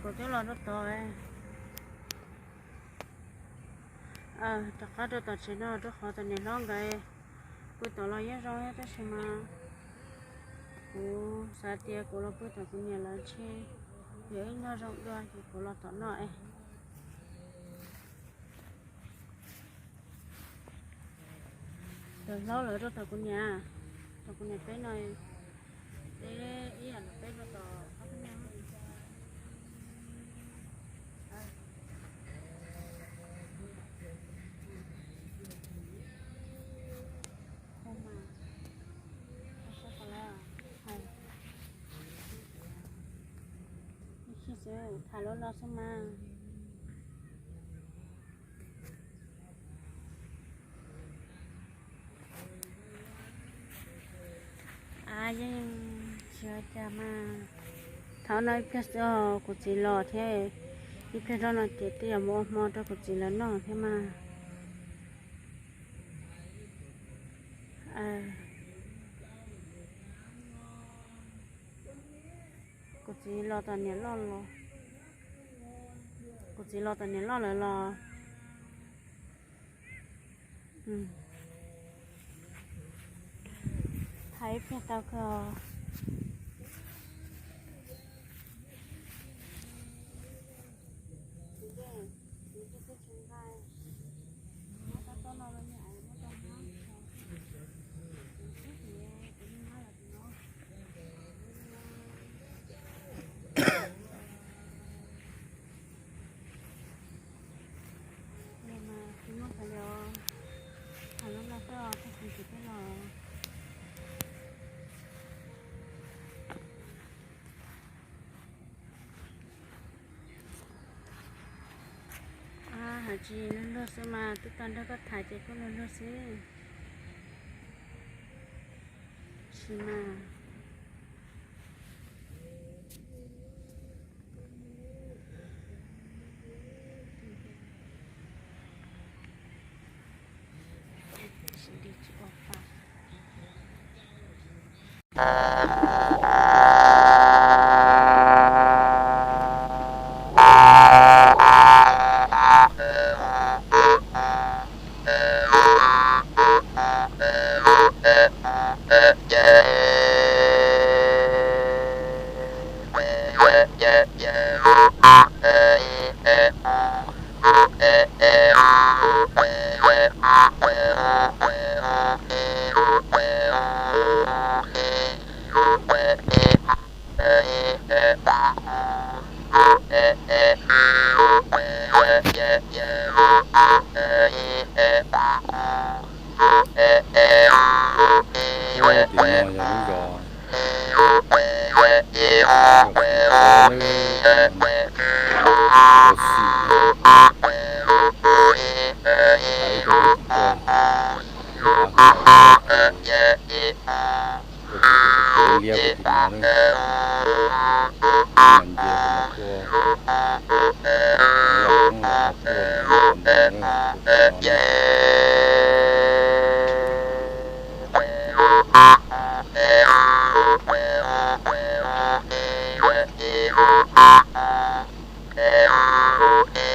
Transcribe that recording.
Kuv twb los rau tod, rov qab rau tom tsev no rau qhov tom niam hlob nkawd pw tom los yeej zoo thiab, tab sis mas kuv xav tias kuv los pw tom kuv niam lawv ntshe yuav ib nyuag zoo dua ces kuv los tom no es. Cov hlob lawv rau tom kuv niam, tom kuv niam peb no, peb ib yam li peb rau tom qab peb no. Tham lub no xwb mas. Yeej tsis ua cas mas. Thaum no ib pliag xwb kuv txiv los thiab, ib pliag zoj no ces twb yuav mus ua hmo rau kuv txiv lawv noj thiab mas. Kuv txiv los tom niam loj los, kuv txiv los tom niam loj lawv los. Hais ib pliag tau kawg. Hais tsis luag luag xwb mas, twb tau nrog koj tham ces kuj luag luag xwb. Tsis mas. Tim no yog lub zos Xim, ib tug kwv tij Pov, tus liab tus tim no na, mas nce tus no tuaj, tus liab poob los tuaj tus tim no na, tus tim no na. i, u, a, u, e, o, u, i,